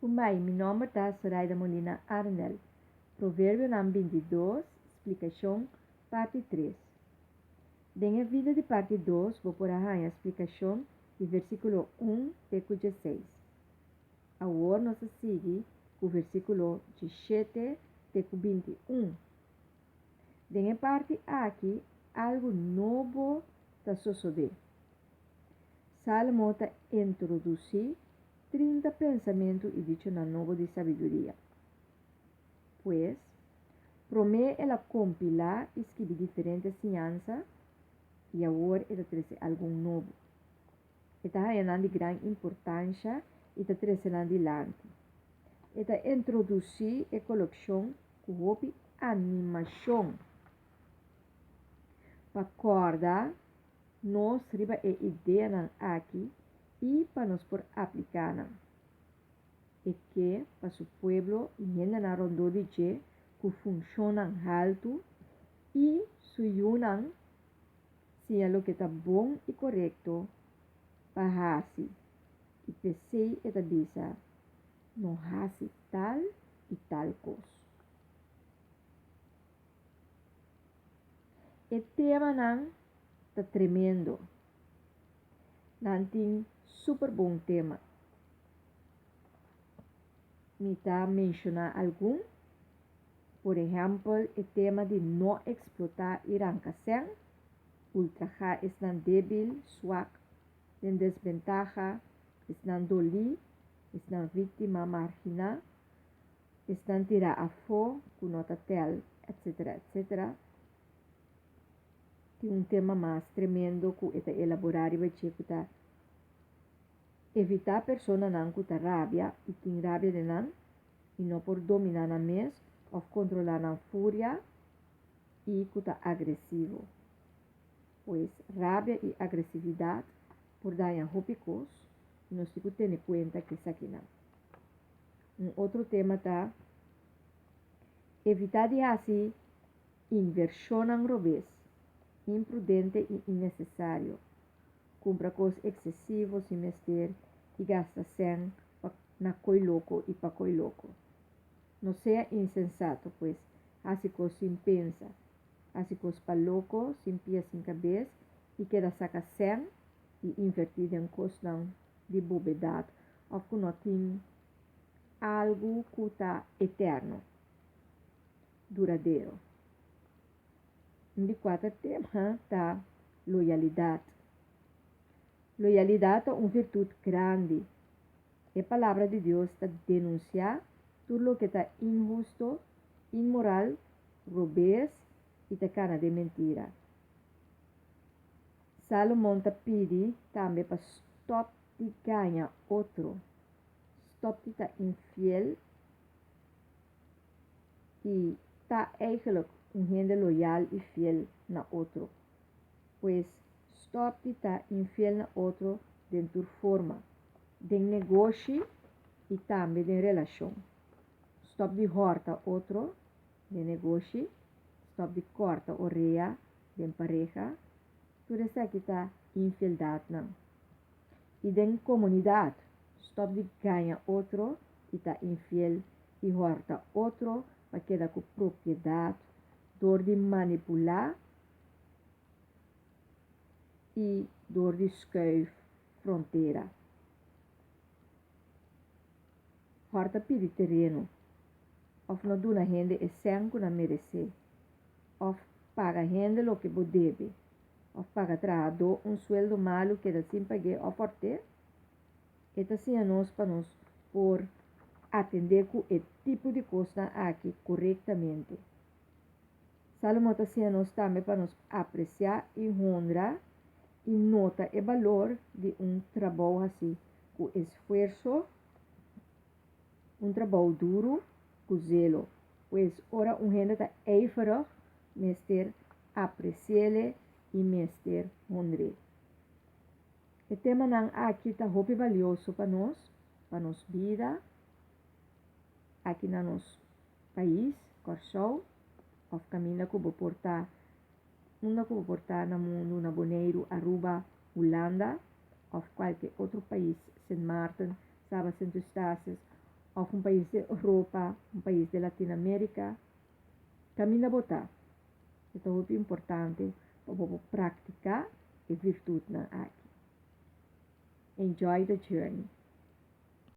Kumbai, mi nòmber ta Soraida Molina Arnel. Proverbionan 22, splikashon, parti 3. Den e video di parti 2 bo por a haña splikashon di versíkulo 1 te ku 16. Awor nos ta sigui ku versíkulo 17 te ku 21. Den e parti aki algu nobo ta sosodé. Sálomon ta introdusí 30 pensamentu i dichonan nobo di sabiduria. Pues, promé el a kompilá i skibi diferente siñansa, i awor e ta trese algun nobo. E ta haña nan di gran importansha i ta trese nan dilanti. E ta introdusí e kolekshon ku hopi animashon pa kòrda nos riba e ideanan aki i pa nos por apliká nan. E ke pa su pueblo i hendenan rondó di dje ku funshonnan haltu i su yunan siña loke ta bon i korekto pa hasi, i p'esei e ta bisa, No hasi tal i tal kos. E temanan ta tremendo. Nan tin super bon tema. Mi ta menshoná algun, por ehèmpel e tema di no eksplotá i ranka sèn, ultrahá esnan débil, swak, den desbentaha, esnan dolí, esnan víktima marginá, esnan tirá afó ku no ta tèl, etcetera, etcetera. Tin un tema mas tremendo ku e ta elaborá riba dje ku ta evitá personanan ku ta rabia i tin rabia den nan i no por dominá nan mes òf kontrolá nan furia i ku ta agresivo. Pues rabia i agresividat por daña hopi kos i nos tin ku tene kuenta ku esakinan. Un otro tema ta evitá di hasi invershonnan robes, imprudente i innesesario, kumpra kos eksesivo sin mester i gasta sèn pa na koi loko i pa koi loko. No sea insensato, pues, hasi kos sin pensa, hasi kos pa loko, sin pia sin kabes i keda saka sèn i invertí den kosnan di bobedat òf ku no tin algu ku ta eterno, duradero. Un di kuater tema ta loyalidat. Loyalidat ta un virtut grandi. E Palabra di Dios ta denunsiá tur loke ta inhusto, inmoral, robes i ta kana den mentira. Salomon ta pidi tambe pa stòp di gaña otro, stòp di ta infiel i ta eigenlijk un hende loyal i fiel na otro. Pues, stòp di ta infiel na otro den tur forma, den negoshi i tambe den relashon. Stòp di hòrta otro den negoshi, stòp di kòrta orea den pareha, tur esaki ta infieldatnan. I den komunidat, stòp di gaña otro i ta infiel i hòrta otro pa keda ku propiedat dor di manipulá i dor di skuif frontera. Hòrta pidi tereno òf no duna hende e sèn ku nan meresé òf paga hende loke bo debe òf paga trahadó un sueldo malu keda sin pag'é òf hòrt'é. E ta siña nos pa nos por atendé ku e tipo di kosnan aki korektamente. Sálomon ta siña nos tambe pa nos apresiá i honra i nota e balor di un trabou hasí ku esfuerso, un trabou duru ku zelo. Pues, ora un hende ta ijverig, mester apresi'ele i mester honr'é. E temanan aki ta hopi balioso pa nos, pa nos bida aki na nos pais, Kòrsou, òf kaminda ku bo por ta, unda ku bo por ta na mundu, na Boneiru, Aruba, Hulanda òf kualke otro pais, Sint Maarten, Saba, Sint Eustatius. òf un pais di Europa, un pais di Latinoamérika, kaminda bo ta. E ta hopi importante pa bo praktiká e virtutnan aki. Enjoy the journey.